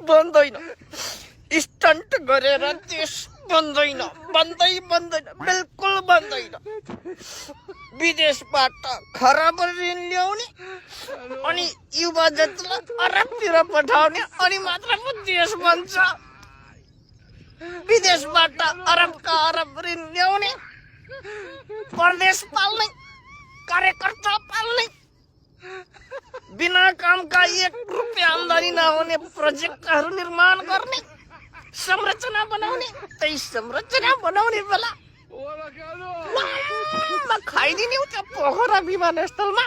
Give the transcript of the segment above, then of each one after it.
बन्दैन स्टन्ट गरेर देश बन्दैन बिल्कुल बन्दैन विदेशबाट खराब ऋण ल्याउने अनि युवा जतिलाई अरबतिर पठाउने अनि मात्र पो देश बन्छ विदेशबाट अरबका अरब ऋण ल्याउने परदेश पाल्ने कार्यकर्ता पाल्ने बिना कामका 1 रुपियाँ आम्दानी नहुने प्रोजेक्टहरू निर्माण गर्ने संरचना बनाउने त्यही संरचना बनाउने बेला खाइदिने उता पोखरा विमानस्थलमा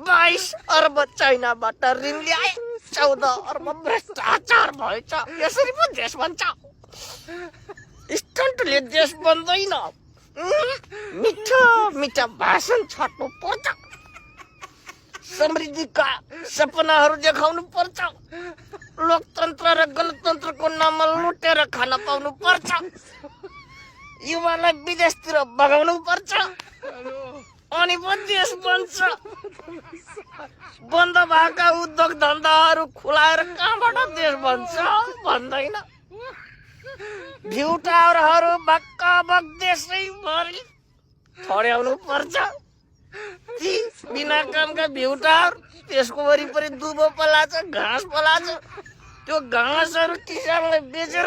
22 अर्ब चाइनाबाट ऋण ल्याए 14 अर्ब भ्रष्टाचार भएछ यसरी पो देश बन्छ स्टन्टले देश बन्दैन मिठा भाषण छाड्नु पर्छ समृद्धिका सपनाहरू देखाउनु पर्छ लोकतन्त्र र गणतन्त्रको नाममा लुटेर खान पाउनु पर्छ युवालाई विदेशतिर बगाउनु पर्छ अनि पो देश बन्छ बन्द भएका उद्योग धन्दाहरू खुलाएर कहाँबाट देश बन्छ भन्दैन भ्यू टावरहरू बक्क देशैभरि ठड्याउनु पर्छ ती बिना कामका भ्यू टावर त्यसको वरिपरि दुबो पलाछ घाँस पलाछ त्यो घाँसहरू किसानलाई बेचेर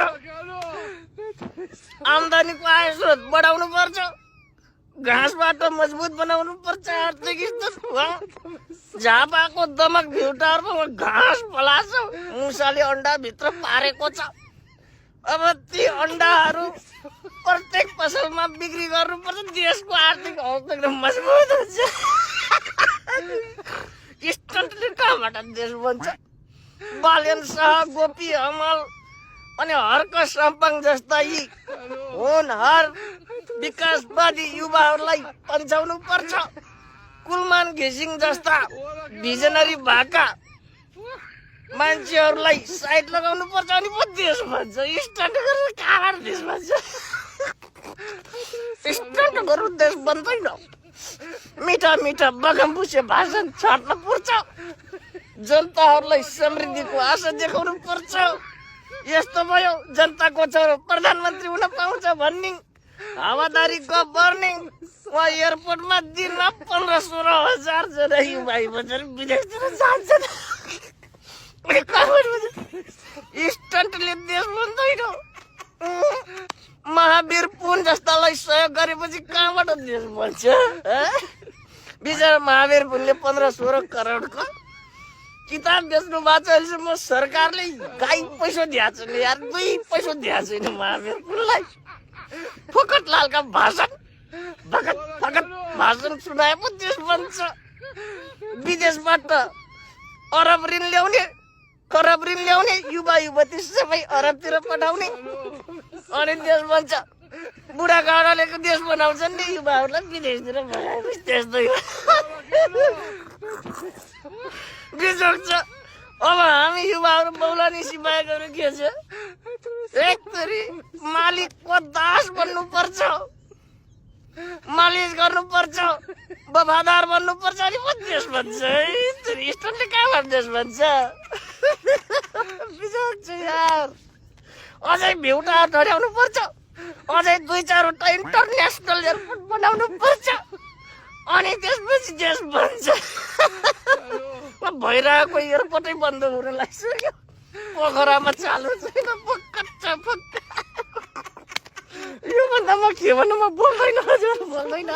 आम्दानीको आय स्रोत बढाउनु पर्छ घाँसबाट मजबुत बनाउनु पर्छ आर्थिक स्तर झापाको दमक भ्यू टावरमा घाँस पलाछ मुसाले अन्डा भित्र पारेको छ अब ती अन्डाहरू प्रत्येक पसलमा बिक्री गर्नुपर्छ देशको आर्थिक अवस्था एकदम मजबुत हुन्छ स्टन्टले कहाँबाट देश बन्छ बालेन शाह गोपी हमाल अनि हर्क साम्पाङ जस्ता यी होनहार विकासवादी युवाहरूलाई पन्छाउनु पर्छ कुलमान घिसिङ जस्ता भिजनरी भएका मान्छेहरूलाई साइड लगाउनु पर्छ अनि पो देश भन्छ स्टन्ट गरेर कहाँबाट देश भन्छ स्टन्ट गरेर देश बन्दैन मिठा बगमबुसे भाषण छाड्न पर्छ जनताहरूलाई समृद्धिको आशा देखाउनु पर्छ यस्तो भयो जनताको छोरो प्रधानमन्त्री हुन पाउँछ भन्ने हावादारी गफ गर्ने उहाँ एयरपोर्टमा दिनमा 15-16 हजार जना युवा बजार विदेशतिर जान्छन् स्टन्टले देश बन्दैन महावीर पुन जस्तालाई सहयोग गरेपछि कहाँबाट देश बन्छ बिचरा महावीर पुनले 15-16 करोडको किताब बेच्नु भएको छ अहिलेसम्म सरकारले गाई पैसा दिएको छैन यार 2 पैसा दिएको छैन महावीर पुनलाई फकट लालका भाषण फकट भाषण सुनाए पो देश बन्छ विदेशबाट अरब ऋण ल्याउने खराब ऋण ल्याउने युवा युवती सबै अरबतिर पठाउने अनि देश बन्छ बुढाकाँडाले देश बनाउँछन् नि युवाहरूलाई विदेशतिर पठाएपछि त्यस्तै बिजोग छ अब हामी युवाहरू बौलानी सिपाहीहरू के छ एकचोटि मालिकको दास बन्नुपर्छ मालिस गर्नुपर्छ वफादार बन्नुपर्छ अनि पो देश बन्छ स्टन्टले कहाँबाट देश बन्छ बिजोग छ यार अझै भ्यूटा ढड्याउनु पर्छ अझै 2-4वटा इन्टरनेसनल एयरपोर्ट बनाउनु पर्छ अनि त्यसपछि देश बन्छ भइरहेको एयरपोर्टै बन्द हुन लागिसक्यो पोखरामा चालु छैन यो भन्दा म के भन्नु म बोल्दैन हजुर बोल्दैन